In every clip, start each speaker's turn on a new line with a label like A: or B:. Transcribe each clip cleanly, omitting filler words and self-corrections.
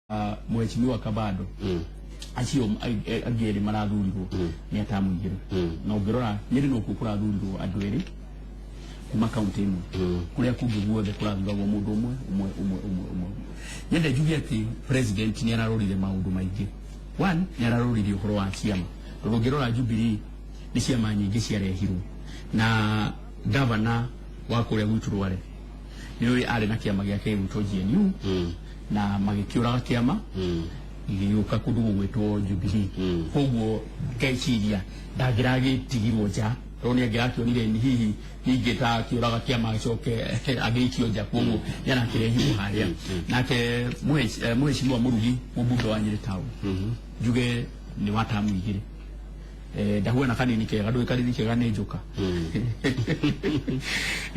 A: Mheshimiwa Kabado acio angĩ erĩ marathurirwo nĩ atamu igĩrĩ, na ũngĩrora Nyĩrĩ nokuo kũrathurirwo andũ erĩ kuma kaunti ĩmwe, kũrĩa kũngĩ guothe kũrathuragwo mũndũ ũmwe ũmwe ũmwe ũmwe ũmwe. Nyende njuge atĩ president nĩ ararorire maũndũ maingĩ. One, nĩ ararorire ũhoro wa ciama, tondũ ũngĩrora Jubilee nĩ ciama nyingĩ ciarehirwo, na gavana wa kũrĩa gwitũ Rware nĩ ũĩ arĩ na kĩama gĩake gĩgwĩtwo GNU, na magĩkĩũraga kĩama gĩgĩũka kũndũ gũgwĩtwo Jubilee. Koguo ngeciria ndangĩragĩtigirwo nja, tondũ nĩ angĩrakĩonire ni hihi ningĩ ta kĩũraga kĩama acoke agĩikio nja. Koguo nĩ arakĩrehirwo harĩa. Nake Mheshimiwa Mũrugi, mũmbunge wa Nyĩrĩ Town, njuge nĩ wa tamu igĩrĩ. Ndahuana kanini kega, ndũĩ kanini kega nĩ njuka.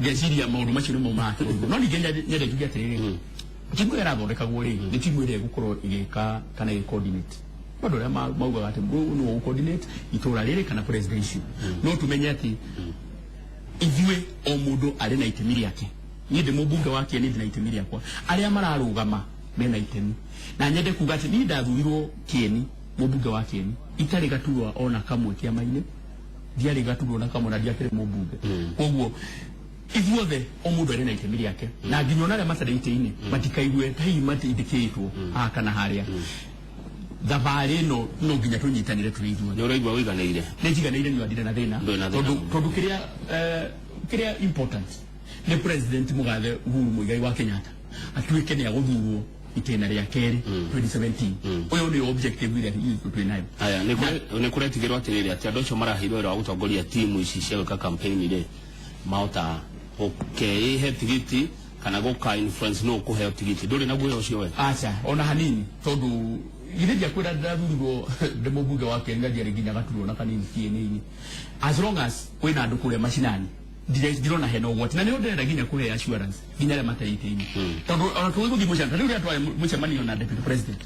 A: Ngeciria maũndũ macio nĩmo makĩrorwo. No ningĩ nyende njuge atĩrĩrĩ, timu ĩrĩa ĩrathondekagwo rĩ, nĩ timu ĩrĩa ĩgũkorwo ĩgĩka kana ĩgĩ coordinate andũ arĩa maugaga atĩ ũyũ nĩwe ũgũ coordinate itũra rĩrĩ kana presidential. No tumenye atĩ ithuĩ o mũndũ arĩ na itemi rĩake. Niĩ ndĩ mũmbunge wa Kieni, ndĩ na itemi rĩakwa, arĩa mararũgama mena itemi. Na nyende kuga atĩ niĩ ndathurirwo Kieni, mũmbunge wa Kieni, itarĩ gaturwa ona kamwe kĩama-inĩ, ndiarĩ gaturwa ona kamwe na ndiakĩrĩ mũmbunge. Koguo ithuothe o mũndũ arĩ na itemi rĩake, na nginya ona arĩa matarĩ itĩ-inĩ matikaigue ta hihi matindĩkĩtwo haha kana harĩa. Thabarĩ ĩno no nginya tũnyitanĩre tũrĩ ithuothe.
B: Nĩ ũraigua ũiganĩire?
A: Nĩ njiganĩire, nĩ ndirĩ na thĩna.
B: Ndũrĩ na thĩna.
A: Tondũ kĩrĩa important nĩ President mũgathe Uhuru Muigai wa Kenyatta atuĩke nĩ agũthurwo itĩna rĩa kerĩ 2017. Ũyũ nĩ objective ĩrĩa ithuĩ twĩ nayo.
B: Aya, nĩ kũretigĩrwo atĩrĩrĩ, atĩ andũ acio maraheirwo wĩra wa gũtongoria timu ici cia gwĩka campaign rĩ, mahota gũkeĩhe tigiti kana gũka influence nũ ũkũheo tigiti. Ndũrĩ na guoya ũcio we?
A: Aca, ona hanini, tondũ githĩ ndiakwĩra ndĩrathurirwo ndĩ mũmbunge wa Kenya, ndiarĩ nginya gaturwa na kanini kĩenĩ-inĩ. As long as kwĩna andũ kũrĩa macinani, ndirona hena ũgwati, na nĩho ndĩrenda nginya kũhe assurance nginya arĩa matarĩ itĩ-inĩ, tondũ ona tũgĩgũthiĩ mũcemanio ta rĩu rĩrĩa twarĩ mũcemanio na deputy president,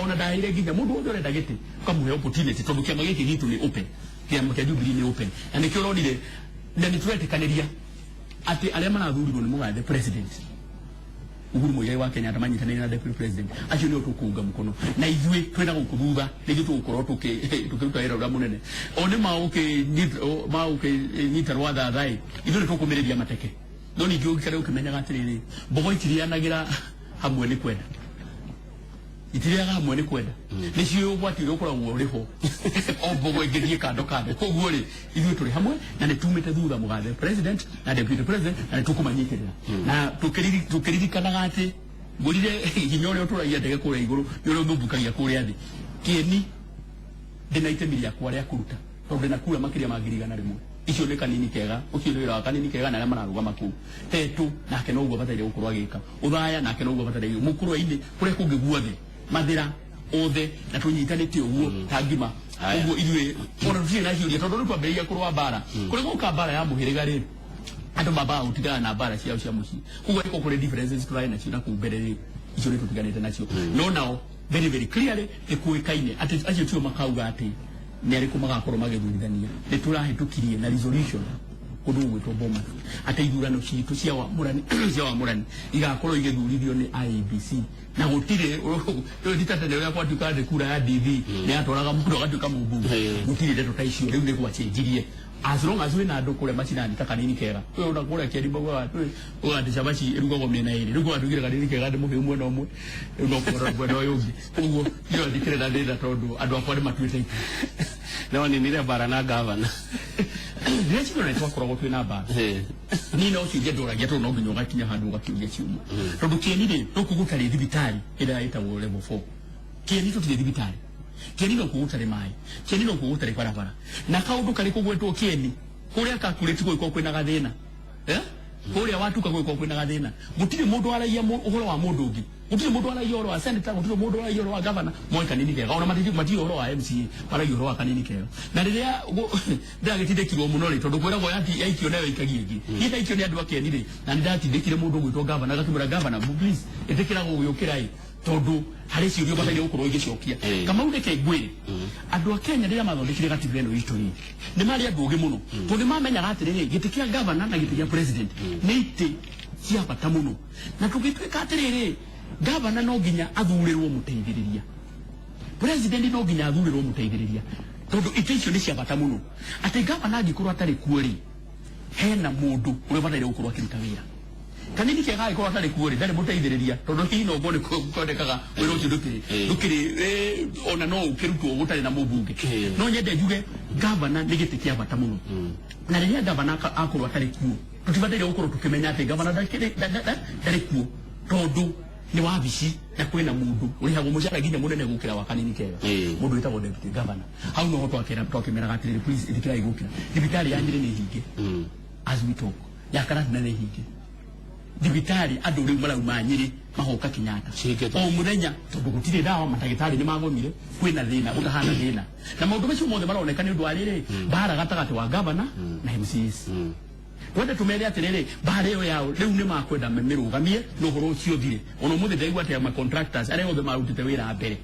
A: ona ndaheire nginya mũndũ wothe ũrenda gĩtĩ ũkamũhe opportunity, tondũ kĩama gĩkĩ gitũ nĩ open, kĩama kĩa Jubilee nĩ open, na nĩkĩo ũronire na nĩ tũretĩkanĩria atĩ arĩa marathurirwo nĩ mũgathe President Uhuru Muigai wa Kenyatta manyitanĩire na deputy president, acio nĩo tũkũunga mũkono, na ithuĩ twĩna gũkũ thutha nĩ ithuĩ tũgũkorwo tũkĩruta wĩra ũrĩa mũnene. O nĩ magũkĩnyita rwa thathaĩ, ithuĩ nĩ tũkũmĩrĩria mateke. No ningĩ ũgĩikare ũkĩmenyaga atĩrĩrĩ, mbogo itirĩanagĩra hamwe nĩ kwenda, itirĩaga hamwe nĩ kwenda, nĩ ciũĩ ũgwati ũrĩa ũkoragwo ũrĩ ho o mbogo ĩngĩthiĩ kando kando. Koguo rĩ, ithuĩ tũrĩ hamwe na nĩ tumĩte thutha mũgathe president na deputy president, na nĩ tũkũmanyitĩrĩra na tũkĩririkanaga atĩ ngũrire hinya ũrĩa ũtũragia ndege kũrĩa igũrũ nĩ ũrĩa ũmũmbukagia kũrĩa thĩ. Kĩeni ndĩna itemi rĩakwa rĩa kũruta, tondũ ndĩna kura makĩria ma 100,000. Icio nĩ kanini kega, ũcio nĩ wĩra wa kanini kega na arĩa mararũgama kũu. Tetu nake noguo abataire gũkorwo agĩka, ũthaya nake noguo abataire, mũkũrwe-inĩ, kũrĩa kũngĩ guothe, mathĩra othe, na tũnyitanĩte ũguo ta ngima.
B: Haya.
A: Ũguo ithuĩ ona tũtirĩ na ciũria, tondũ rĩu twambĩrĩria kũrũa mbara kũrĩa gũka mbara ya mũhĩrĩga rĩ, andũ mambaga gũtigana na mbara ciao cia mũciĩ. Koguo angĩkorwo kũrĩ differences tũrarĩ nacio na kũu mbere rĩ, icio nĩ tũtiganĩte nacio. No nao very very clearly nĩ kũĩkaine atĩ acio tio makauga atĩ nĩ arĩkũ magakorwo magĩthurithania. Nĩ tũrahĩtũkirie na resolution kũndũ gũgwĩtwo Bomas atĩ ithurano citũ cia wamũrani igakorwo igĩthurithio nĩ IEBC, na gũtirĩ rĩu ti ta tene ũrĩa gwatuĩka atĩ kura ya DV nĩ yatwaraga mũndũ agatuĩka mũmbunge. Gũtirĩ ndeto ta icio rĩu, nĩ gwacĩnjirie. As long as wĩna andũ kũrĩa macinani ta kanini kega, ũyũ ona kũrĩa kĩeri maugaga atĩ ugaga atĩ cabaci ĩrugagwo mĩena ĩrĩ. Rĩu gwatuĩkire kanini kega ndĩ mũhĩu mwena ũmwe, rĩu no kũrora mwena ũyũ ũngĩ. Koguo niĩ ndikĩrĩ na thĩna, tondũ andũ akwa nĩ matuĩte itua.
B: Nĩ waninire mbara na gavana?
A: Ndĩreciria ona nĩ twakoragwo twĩna mbara. Niĩ no ciũria ndoragia, tondũ no nginya ũgakinya handũ ũgakĩũria ciũria, tondũ kĩeni rĩ, gũkũ gũtarĩ thibitarĩ ĩrĩa ĩtagwo level 4. Kĩeni tũtirĩ thibitarĩ, kĩeni no kuo gũtarĩ maĩ, kĩeni no kuo gũtarĩ barabara, na kaũndũ karĩ kũgwetwo kĩeni kũrĩa kakurĩti gũgĩkorwo kwĩna gathĩna, eh? Kũrĩa watuka gũgĩkorwo kwĩna gathĩna, gũtirĩ mũndũ waragia ũhoro wa mũndũ ũngĩ, gũtirĩ mũndũ waragia ũhoro wa senator, gũtirĩ mũndũ waragia ũhoro wa governor moĩ kanini kega, ona matirĩ ũhoro wa MCA maragia ũhoro wa kanini kega. Na rĩrĩa ndagĩtindĩkirwo mũno rĩ, tondũ kwĩragwo yaikio nayo ikagia ĩngĩ, niĩ ndaikio nĩ andũ a kĩeni rĩ, na nĩ ndatindĩkire mũndũ ũgwĩtwo governor, ngakĩmwĩra, "Governor, please ĩtĩkĩra gũgĩũkĩra ĩ, tondũ harĩ ciũria ũbataire gũkorwo igĩcokia." Kamau, reke ngwĩre, andũ a Kenya rĩrĩa mathondekire gatiba ĩno itũ rĩ, nĩ marĩ andũ ogĩ mũno, tondũ nĩ mamenyaga atĩrĩrĩ, gĩtĩ kĩa governor na gĩtĩ kĩa president nĩ itĩ cia bata mũno, na tũgĩtuĩka atĩrĩrĩ, Gavana no nginya athurirwo muteithiriria, president no nginya athurirwo muteithiriria, tondu ite icio ni cia bata muno. Ati gavana angikorwo atari kuo ri, hena mundu uria bataire gukorwo akiruta wira. Kanini kega agikorwo atari kuo ri, ndari muteithiriria, tondu hihi no ngone kwendekaga wira ucio ndukiri ndukiri ona no ukirutwo gutari na mubunge. No nyende njuge gavana ni giti kia bata muno, na riria gavana akorwo atari kuo tutibataire gukorwo tukimenya ati gavana ndari kuo, tondu ni wabici na kwina mundu urihagwo mucara nginya munene gukira wa kanini kega, mundu witagwo deputy governor. Hau no twakira twakimeraga atiriri, please ithikirai gukira thibitari ya Nyeri ni hinge as we talk, ya Karatina ni hinge thibitari, andu riu marauma Nyeri mahoka Kenyatta o muthenya, tondu gutire ndawa, matagitari ni magomire, kwina thina utahana thina, na maundu macio mothe maroneka ni undu wa riri mbara gatagati wa governor na MCAs. Twende tumere atiriri mbara iyo yao riu ni makwenda mirugamie no horo ucio thire. Ona umuthi ndaigua atia ma contractors aria othe marutite wira mbere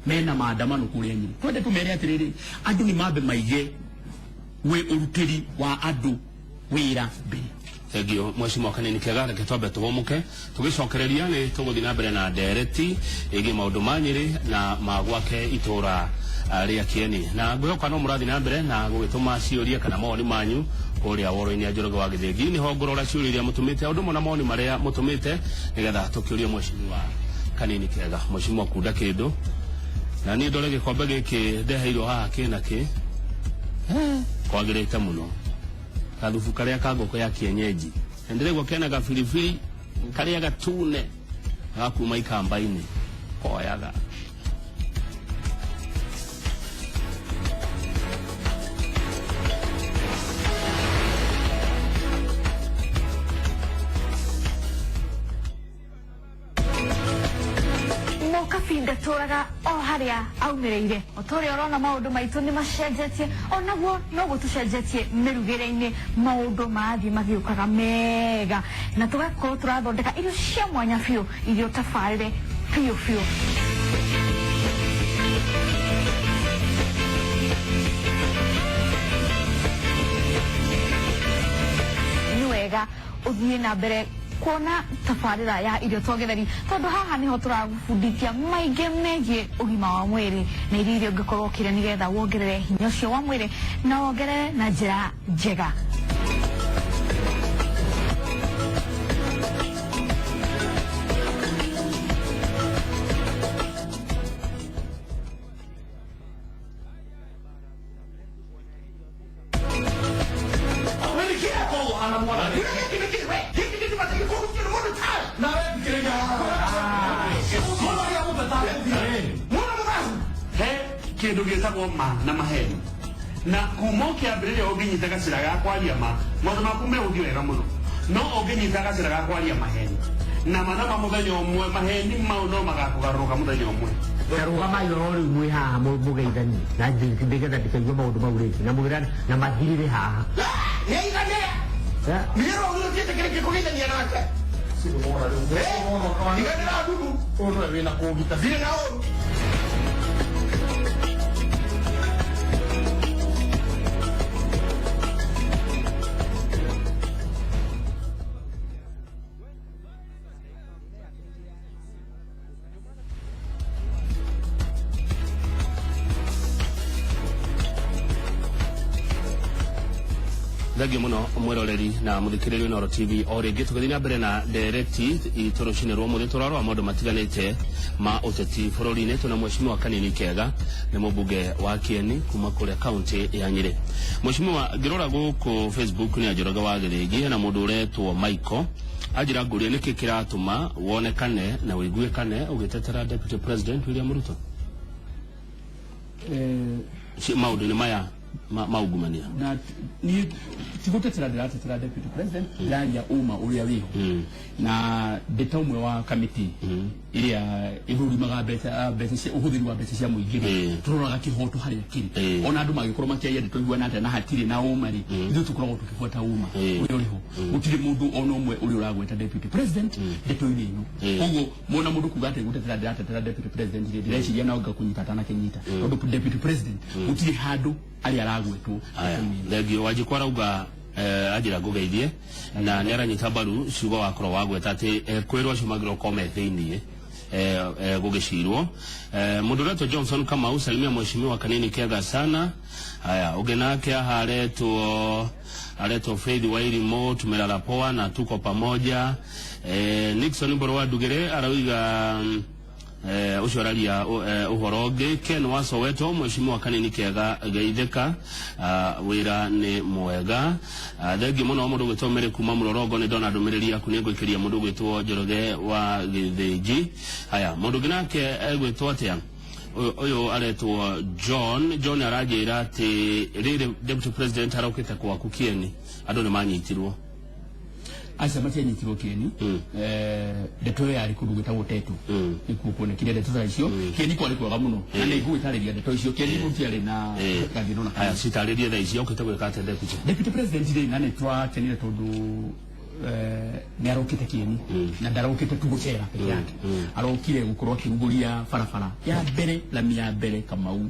A: mena maandamano kuria Nyeri. Twende tumere atiriri andu ni mambe maige we urutiri wa andu wira mbere.
B: Thengio mheshimiwa Kanini Kega, reke twambe tuhomoke tugicokereria ni tuguthi na mbere na ndereti igi maundu ma Nyeri na ma gwake itura ria Kieni, na ngwihoka no murathi na mbere na gugituma ciuria kana mawoni manyu kuria woro-ini ya Njoroge wa Githingi. Niho ngurora ciuria iria mutumite undu muna mawoni maria mutumite nigetha tukiurie mheshimiwa Kanini Kega. Mheshimiwa kunda kindu na ni ndore gikombe giki ndeheirwo haha kina ki kwagirite muno, kathubu karia ka ngũkũ ya kienyeji, ndirigwo kena gabiribiri karia gatune gakuma ikamba-inĩ koyaga.
C: Ndatũraga o harĩa aumĩrĩire, o ta ũrĩa ũrona maũndũ maitũ nĩ macenjetie, onaguo no gũtũcenjetie mĩrugĩre-inĩ, maũndũ marathiĩ magĩũkaga mega, na tũgakorwo tũrathondeka irio cia mwanya biũ, irio tabarĩre biũ biũ. Nĩ wega ũthiĩ na mbere kuona tabarĩra ya irio twa gĩtheri, tondu haha niho tũragũbundithia maingĩ megiĩ ũgima wa mwĩrĩ na irio iria ũngĩkorwo ũkĩrĩa nĩgetha wongerere hinya ũcio wa mwĩrĩ na wongerere na njĩra njega.
D: Kindu gitagwo ma na maheni, na kuma ukiambiriria unginyita gacira ga kwaria ma maundu maku megũthiĩ wega mũno, no unginyita gacira ga kwaria maheni na mana ma muthenya ũmwe maheni mau no magakũgarũrũka muthenya ũmwe.
E: Rũgamai oro rĩu mwĩ haha mũgeithanie na nĩgetha ndikaigua maũndũ mau rĩngĩ na mwĩrane na mathirĩre haha.
B: Thengio muno mwiroreri na muthikiriria Inooro TV o ringi tugithi na mbere na ndereti itũ rũcinĩ rwa ũmũthĩ tũrarora maũndũ matiganĩte ma ũteti bũrũri-inĩ. Tuna mheshimiwa Kanini Kega nĩ mũmbunge wa Kieni kuma kũrĩa kaunti ya Nyeri. Mheshimiwa, ngĩrora gũkũ Facebook nĩ Njoroge wa Gĩthĩngi hena mũndũ ũretwo Michael anjĩra ngũrie nĩkĩ kĩratũma wonekane na ũiguĩkane ũgĩtetera Deputy President William Ruto maũndũ-inĩ maya maungumania.
A: Na ni tigutetera ndiratetera Deputy President, ndiraria uma uria wiho na ndita umwe wa kamiti iria ithurimaga mbeca cia uhuthiri wa mbeca cia muingi, turoraga kihoto haria kiri ona andu magikorwo makiaria ndeto iguana atia na hatiri na uma ri, ithuĩ tukoragwo tukibuata uma uria uriho. Gutiri mundu ona umwe uria uragweta Deputy President ndeto-inĩ ĩno. Koguo mwona mundu kuga ati gutetera ndiratetera Deputy President ri, ndireciria no ngakunyita atanakinyita, tondu Deputy President gutiri handu aria aragwetwo.
B: Thengio. Wanjikũ arauga anjĩra ngũgeithie na nĩ aranyita mbaru ciugo wakorwo wagweta atĩ kwĩrwo acio magĩrĩirwo gũkorwo me thĩiniĩ Gũgĩcirwo mũndũ ũretwo Johnson Kamau, salimia mheshimiwa Kanini Kega sana. Haya, ũngĩ nake haha aretwo Faith Wairimu, tumelala poa na tuko pamoja. Nixon Mboro wa Ndugire arauga ucio araria uhoro ũngĩ. Ken wa Soweto, mheshimiwa Kanini Kega geithĩka, wĩra nĩ mwega. Thengiũ mũno mũndũ ũgwĩtwo Mary kuma Mũrorongo, nĩ ndona ndũmĩrĩri yaku, nĩ ngũikĩria mũndũ ũgwĩtwo Njoroge wa Gĩthĩnji. Haya, mũndũ ũngĩ nake egwĩtwo atĩa? Ũyũ aretwo John. John aranjĩra atĩ rĩrĩ deputy president arokĩte gwaku Kieni, andũ nĩ manyitirwo.
A: Aca, matianyitirwo Kieni. Ndeto ĩyo yarĩ kũndũ gwĩtagwo Tetu, nĩkuo kuonekire ndeto ta icio. Kieni kwarĩ kwega mũno na nĩ ngũgĩtarĩria ndeto icio. Kieni gũtiarĩ na gathĩna ona
B: Haya,
A: kanini.
B: Citarĩrie thaa ici okĩte gwĩka atĩa deputy?
A: Deputy president rĩ, na nĩ twakenire tondũ nĩ arokĩte Kieni, na ndarokĩte tu gũcera peke yake, arokire gũkorwo akĩrugũria barabara ya mbere, lami ya mbere, Kamau,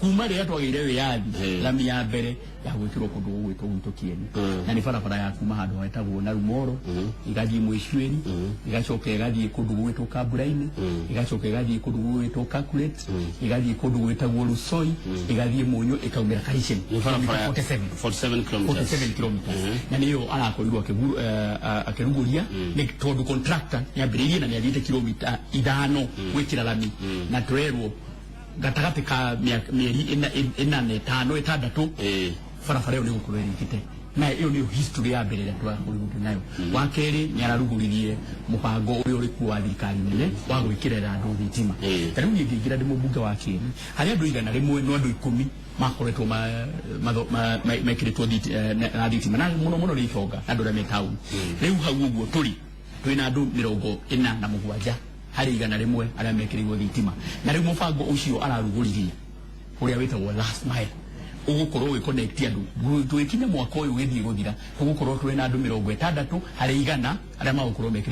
A: kuma rĩrĩa twagĩire wĩyathi, lami ya mbere ya gwĩkĩrwo kũndũ gũgwĩtwo gwitũ Kieni, na nĩ barabara ya kuma handũ hetagwo Narumoro, ĩgathiĩ Mwĩcuĩri, ĩgacoka ĩgathiĩ kũndũ gũgwĩtwo Kambura-inĩ, ĩgacoka ĩgathiĩ kũndũ gũgwĩtwo Kakuret, ĩgathiĩ kũndũ gwĩtagwo Lusoi, ĩgathiĩ Mũnyũ, ĩkaumĩra Kaiceni.
B: Nĩ barabara ya
A: 47.
B: 47 kilometers.
A: 47 kilometers, na nĩyo arakorirwo akĩrugũria, nĩ tondũ contractor nĩambĩrĩirie na nĩathiĩte kilomita 5 gwĩkĩra lami, na tũrerwo gatagatĩ ka mĩeri 4 na 5 6 barabara ĩyo nĩ gũkorwo ĩrĩkĩte. Na ĩyo nĩyo history ya mbere ĩrĩa twakorirwo twĩ nayo. Wa kerĩ, nĩ ararugũririe mũbango ũrĩa ũrĩ kuo wa thirikari nene wa gwĩkĩrĩra andũ thitima. Ta rĩu niĩ ngĩingĩra ndĩ mũmbunge wa Kieni, harĩ andũ 100 no andũ 10 makoretwo mekĩrĩtwo na thitima, na mũno mũno nĩ itonga na andũ arĩa me taũni. Rĩu hau ũguo tũrĩ, twĩna andũ 47 harĩ 100 arĩa mekĩrĩirwo thitima. Na rĩu mũbango ũcio ararugũririe ũrĩa wĩtagwo last mile ũgũkorwo ũgĩconnect andũ. Tũgĩkinya mwaka ũyũ ũgĩthiĩ gũthira, tũgũkorwo twĩna andũ 60 harĩ 100 arĩa magũkorwo mekĩrĩtwo.